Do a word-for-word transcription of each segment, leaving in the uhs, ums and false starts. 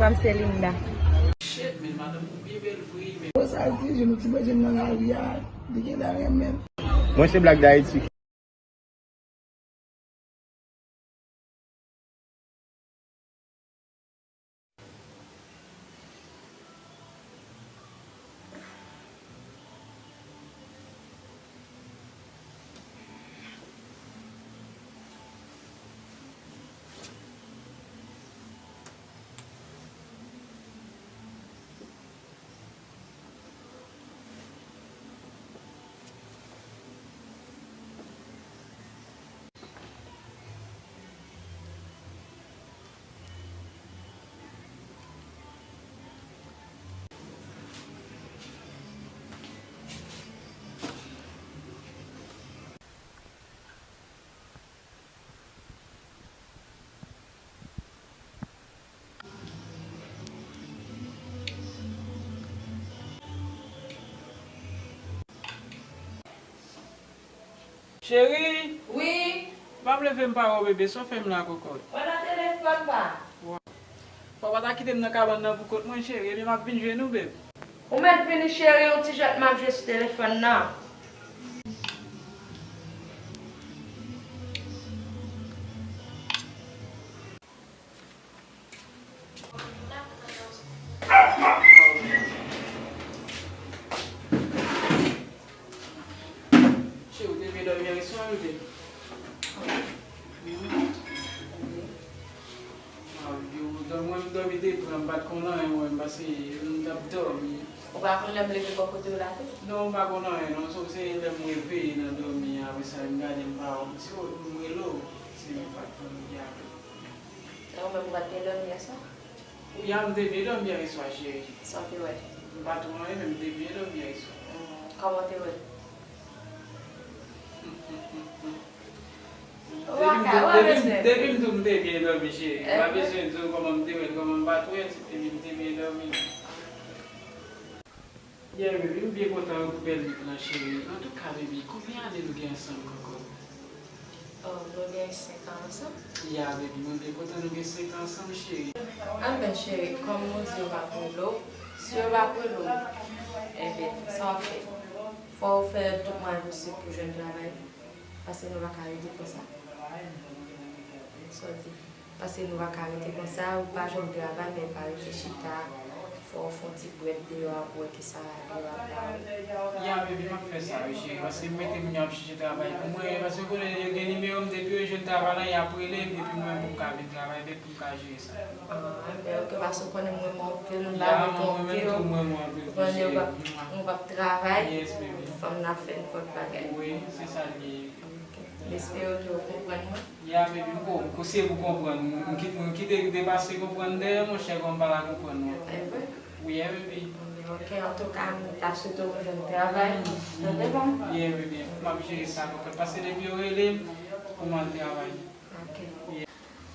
Pam se Linda. Shit, men madanm ou byen bèl vre, men. Bon, sa di, je nou ti bredjenn nan lari a, li genlè renmen. Mwen se Black D'Haïti. Cheri! Wi! Pa m leve m pa wè w, bebe, sa w fè m la, kòkòt? Mwen nan telefòn pa. Wa-, fò w pa ta kite m nan kabann nan pou kont mwen, cheri, ebyen m ap vin jwenn ou, bebe. Ou mèt vini, cheri, yon ti jwèt m ap jwe sou telefòn nan. Cheri, ou te byen dòmi yè swa, bebe? Wi. Ah, bebe, ou dòmi, mwen, m dòmi te pran, m pa t konn anyen, mwen, paske m t ap dòmi. Ou pa konn lè m leve bò kote w la tou? Non, m pa konn anyen, non, sòf se lè m reveye nan dòmi, apre sa, m gade, m pa wè w, m di, oh, m rele w, se m pa t konn li a. E ou menm, ou pa t byen dòmi yè swa? Wi, a, m te byen dòmi yè swa, cheri. Sa w te wè? M pa t wè anyen, men m te byen dòmi yè swa. Hmm, kòman w te wè l? Ou pa ka, ou pa bezwen. Depi m, depi m di w m te byen dòmi, cheri. M pa bezwen di w kòman m te wè l, kòman m pa t wè l, epi m te byen dòmi. Yeah, baby, m byen kontan ou bèl vit lan, cheri. Antouka, baby, konbyen ane nou gen ansanm, kòkòt? Oh, nou gen senk an ansanm? Yeah, baby, mwen byen kontan nou gen senk an ansanm, cheri. Anben, cheri, kòm nou di yo pa pou dlo, si yo pa pou dlo, enben, sa w ap fè? Fò w fè tout mwayen posib pou jwenn travay. Paske nou pa ka rete konsa. Sa w di? Paske nou pa ka rete konsa, ou pa jwenn travay, men pa rete chita. Fò w fè yon ti bwèt deyò a pou wè kisa deyò a ba ou. Ya, baby, m ap fè sa, wi, cheri, paske m mete moun yo ap chèche travay pou mwen, paske ou konnen yo gen nimewo m, depi yo jwenn travay la, y ap rele m, epi mwen menm pou m ka vin travay, epi pou m ka jere sa. Ah, enben, ok, paske ou konnen mwen, mwen anpil, m pa vle twonpe w. Ou konnen ou p ap, ou p ap travay, fanm nan ap fè nenpòt bagay. Wi, se sa l ye. Ok. M espere ke w konprann mwen. Ya, baby, m ko-, m ko-, se pou konprann. M kit-, m kite depase konprann dèyè, monchè, kòm m pa ta konprann non. E vre? Wi, baby. Ok, antouka, m ta swete w jwenn travay. Tande, bon? Yeah, baby. M ap jere sa, kòkòt. Paske depi yo rele m, pou m al travay. Ok.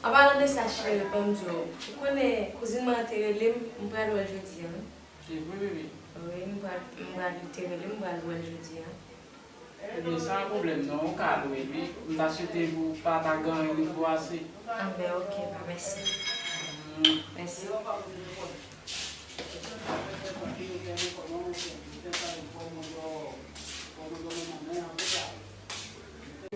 An palan de sa, cheri, ban m di w, ou konnen kouzin mwen an te rele m, m pral wè l jodi a, wi. Se vre, bebe? Wi, m pral, m pral, li te rele m, m pral wè l jodi a. Ebyen, sa pa pwoblèm non, ou ka al wi, wi. M ta swete pou pa ta gen anyen rive w ase. Anben, ok, ba, mèsi. Mm. Mèsi.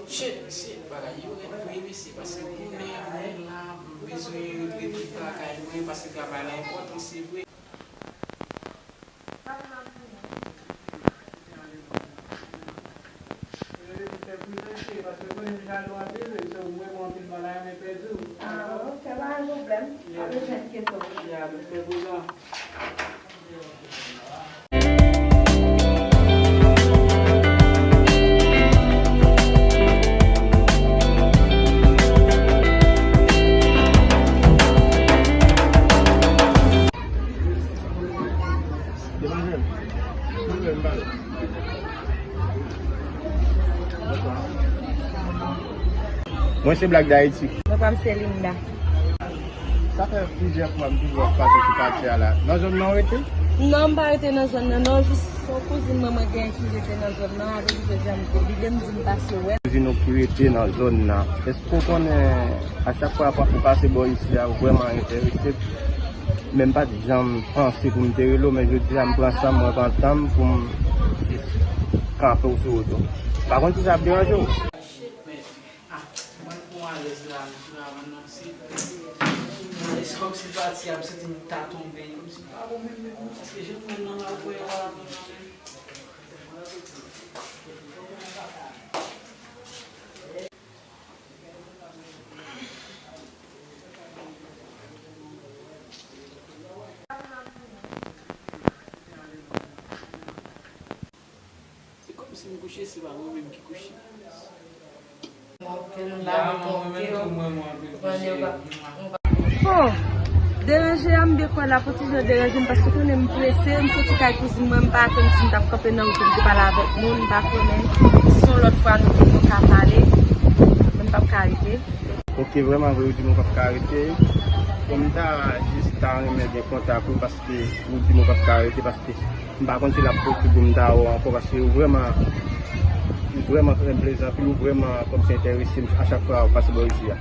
Shit, shit, bagay yo rèd vre, mesye, paske konnen mwen la, m bezwen regle tout bagay mwen, paske travay la enpòtan, se vre. Ah, ok, pa gen pwoblèm. Pa bezwen enkyete w. Mwen se Black D'Haïti. Non, pa m se Linda. Sa fè plizyè fwa m toujou ap pase sou katye a la. Nan zòn nan w rete? Non, m pa rete nan zòn nan, non. Jis yon kouzin mwen, mwen gen ki rete nan zòn nan, avè li jodi a m te vide, m di m pase wè l. Kouzin ou ki rete nan zòn nan, èske w konnen a chak fwa ou pase bò isi a, ou vrèman enterese? Men m pa t janm panse pou m te rele w, men jodi a m pran san m, mwen pran tan m pou m jis kanpe w sou wout ou. M pa konn si sa ap deranje w. Mwen fon alèz la, m sou la vann nan, se, se kòmsi pati a, m santi m ta tonbe, kòmsi m pa bon menm, menm, non, paske jan mwen nan la, voye w a la, non, non, non. Se kòmsi m kouche, se pa mwen menm ki kouche. Bon, deranje a, m byen kwè l ap yon ti jan deranje m, paske konnen m prese, m soti kay kouzin mwen, m pa atann si m t ap kanpe nan wout, m te pale avèk moun, m pa konnen si se yon lòt fwa nou, nou ka pale, men m p ap ka rete. Ok, vrèman vre, ou di m ou p ap ka rete. Bon, m ta jis ta renmen gen kontak ou, paske ou di m ou p ap ka rete, paske m pa konn si l ap posib pou m ta wè w ankò, paske ou vrèman, ou vrèman fè m plezi anpil, ou vrèman kòmsi enterese m a chak fwa ou pase bò isi a.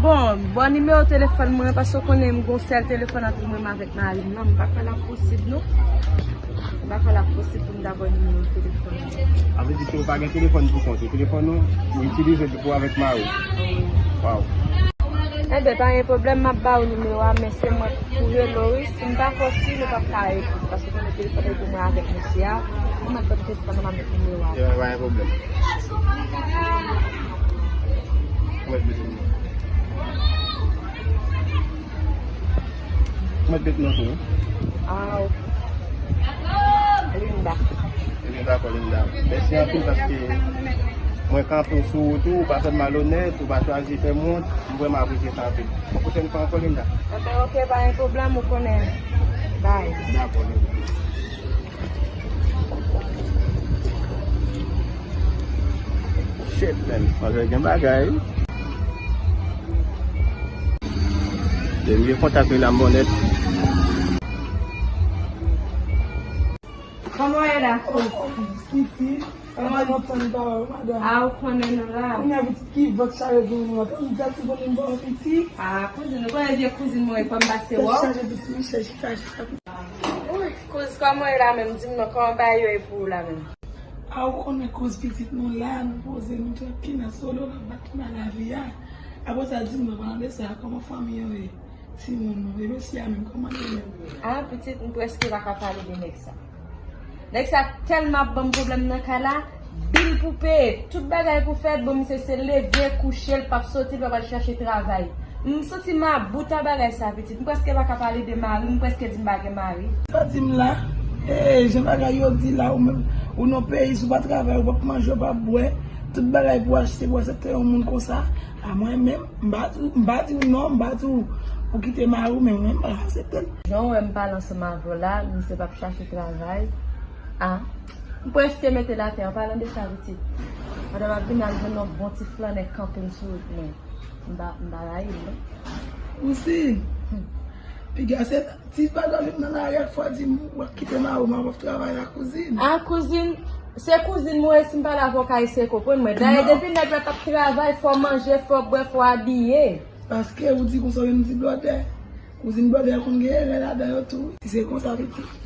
Bon, bò nimewo telefòn mwen, paske w konnen m gon sèl telefòn antre mwen avèk mari m nan, m pa kwè l ap posib non. M pa kwè l ap posib pou m ta ba w nimewo telefòn mwen. Sa vle di ke ou pa gen telefòn pou kont ou, telefòn ou, ou itilize l pou avèk mari w. Waw. Enben, pa gen pwoblèm, m ap ba w nimewo a, men se mwen pou rele w, wi. Si m pa fè w siy, nou p ap ka rele, paske konnen telefòn rete mwen avèk mesye a. Ou mèt pran telefòn nan, m ap met nimewo a. Yo, pa gen pwoblèm. Ou mèt met nimewo. Ou mèt met non tou, wi. Ah, ok. Linda. Ebyen, dakò, Linda. Mèsi anpil paske mwen kanpe w sou wout ou, ou pa fè m malonèt, ou pa chwazi fè m wont. M vrèman apresye sa anpil. Yon pwochèn fwa ankò, Linda. Enben, ok, pa gen pwoblèm, ou konnen. Bye. Dakò, Linda. Shit, man. Manzè gen bagay. Depi gen kontak li la, m bonèt. Kòman w ye la? Pitit, kòman lontan m pa wè w, madanm? A, ou konnen nou la. Kounye a pitit ki vant chaje pou nou. Tann dat ou konnen m pa wè pitit. A, kouzin, ou konnen vye kouzin mwen, fò m pase wè w. Tèt chaje pitit mwen, chèche chita, chita. Kouz, kòman w ye la menm? Di m non, kòman bagay yo ye pou ou la menm? A, ou konnen kouz pitit nou la, nou poze, nou trankil nan solo, n ap bat nan lavi a. Apre sa, di m non, palan de sa, kòman fanmi yo ye? Timoun nou, e mesye a menm, kòman li ye menm? A, pitit, m prèske pa ka pale de nèg sa. Nèg sa tèlman ap ban m pwoblèm nan kay la, bil pou peye, tout bagay pou fèt, bon, misye se leve, kouche, l p ap soti, l p ap al chache travay. M santi m about a bagay sa, pitit. M prèske pa ka pale de mari m, m prèske di m pa gen mari. Sa di m la, e, jan bagay yo di la, ou menm, ou nan peyi, si w pa travay, ou p ap manje, ou p ap bwè, tout bagay pou achte, pou aksepte yon moun konsa, a mwen menm, m pa di w, m pa di w non, m pa di w pou kite mari w, men mwen, m pa aksepte l. Jan w wè m pale ansanm avè w la, misye p ap chache travay. A, m prèske mete l atè, an palan de sa, pitit. Pandan m ap vin al jwenn yon bon ti flannè kanpe m sou wout mwen. M pa, m pa rayi l, non. Kouzin, piga se ti bagay vin nan lari ak fwa di m w ap kite mari w, mari w ap travay la, kouzin. A, kouzin, se kouzin mwen, si m pale avè w, w ka eseye konprann mwen. Dayè, depi nèg la p ap travay, fò w manje, fò w bwè, fò w abiye. Paske ou di konsa, ou vin di blòdè. Kouzin blòdè a konn gen erè ladan yo tou, wi. Si se konsa, pitit,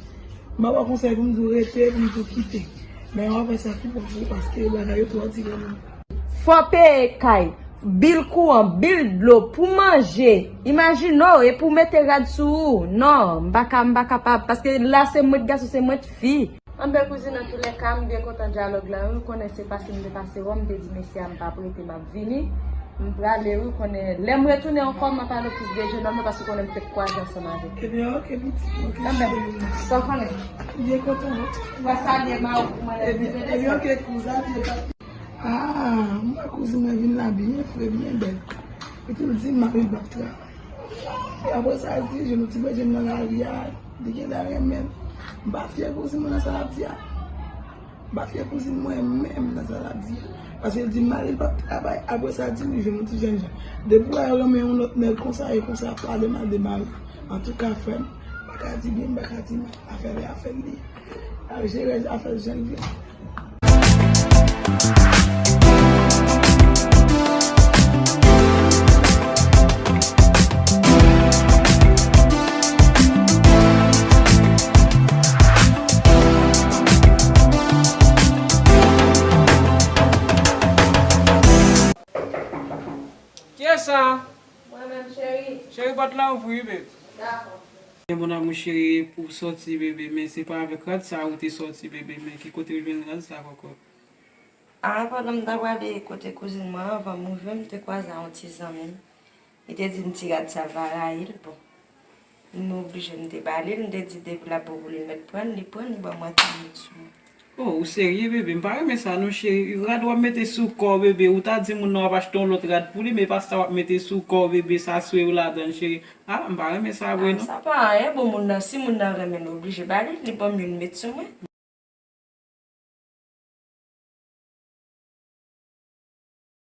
m pa ba w konsèy pou m di w rete, pou m di w kite. Men w ap fè sa ki bon pou ou, paske bagay yo twò di pou nou. Fò peye kay, bil kouran, bil dlo, pou manje. Imajine w, e pou mete rad sou ou. Non, m pa ka, m pa kapab, paske la se mwen t gason, se mwen t fi. Anben kouzin, antoulèka, m byen kontan dyalòg la, wi. Ou konnen se pase m te pase wè w, m te di mesye a m p ap rete, m ap vini. M prale, wi, ou konnen. Lè m retounen ankò, m ap pale w plis de jennòm nan, paske ou konnen m fèk kwaze ansanm avè l. Ebyen, ok, pitit, ok. Anben, sa w konnen? M byen kontan, wi. Ou va salye mari w pou mwen, lè m vini. Ebyen, ok, kouzin, salye, pa. Ah, m wè kouzin mwen vin la byen fre, byen bèl. Epi l di m mari l p ap travay. E apre sa, l di, jwenn yon ti bredjenn nan lari a, li genlè renmen m. M pa fyè kouzin mwen nan sa l ap di a. M pa fyè kouzin mwen menm nan sa l ap di a. Paske l di mari l p ap travay, apre sa, l di li jwenn yon ti jènjan. Depi w wè yo renmen yon lòt nèg konsa, e konsa y ap pale mal de mari. Antouka, frè m, m pa ka di byen, m pa ka di mal. Afè l, afè l li. Al jere afè l jan l vle. Cheri, pòt la ouvri wi, bebe. Gen bon amou cheri, pou sòti bebe, men se pa avèk rad sa ou te sòti bebe, men ki kote ou jwenn rad sa kòkòt? A, pandan m t ap ale kote kouzin mwen, anvan m rive, m te kwaze a yon ti zanmi m. Li te di m ti rad sa l pa rayi l, bon. M oblije m te ba li l, m te di depi l ap bon pou li, l mèt pran l, li pran l, li ban mwen ti minit sou mwen. Oh, ou serye bebe, m pa renmen sa non cheri. Rad w ap mete sou kò w bebe, ou ta di moun nan w ap achte yon lòt rad pou li, men pa sa w ap mete sou kò w bebe, sa swe w ladan l cheri. Ah, m pa renmen sa vre non. Sa pa anyen, bon moun nan, si moun nan renmen l oblije ba li, li ban m youn met sou mwen.